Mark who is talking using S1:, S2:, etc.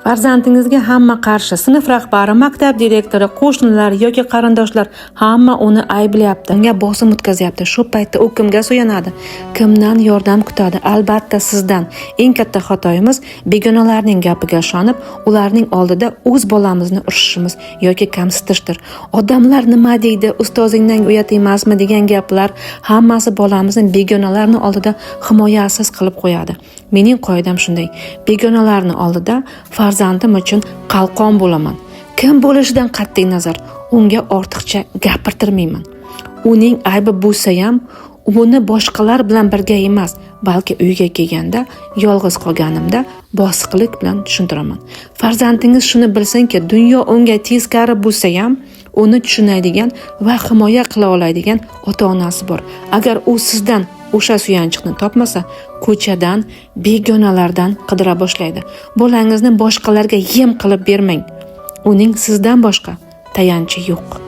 S1: Farzandingizga hamma qarshi: sinf rahbari, maktab direktori, qo'shnilar yoki qarindoshlar, hamma uni ayblayapti, unga bosim o'tkazyapti. Shu paytda u kimga suyanadi, kimdan yordam kutadi? Albatta, sizdan. Eng katta xatoyimiz begonalarning gapiga ishonib, ularning oldida o'z bolamizni urishishimiz yoki kamsitishdir. "Odamlar nima deydi", "Ustozingdan uyat emasmi" degan gaplar hammasi bolamizni begonalarni oldida himoyasiz qilib qo'yadi. Mening qoidam shunday: begonalarni oldida farzandim uchun qalqon bo'laman. Kim bo'lishidan qat'iy nazar, unga ortiqcha gapirtirmayman. Uning aybi bo'lsa ham, uni boshqalar bilan birga emas, balki uyga kelganda, yolg'iz qolganimda bosiqlik bilan tushuntiraman. Farzandingiz shuni bilsinki, dunyo unga teskari bo'lsa ham, uni tushunadigan va himoya qila oladigan ota onasi bor. Agar u sizdan o'sha suyanchiqni topmasa, ko'chadan, begonalardan qidira boshlaydi. Bolangizni boshqalarga yem qilib bermang. Uning sizdan boshqa tayanchi yo'q.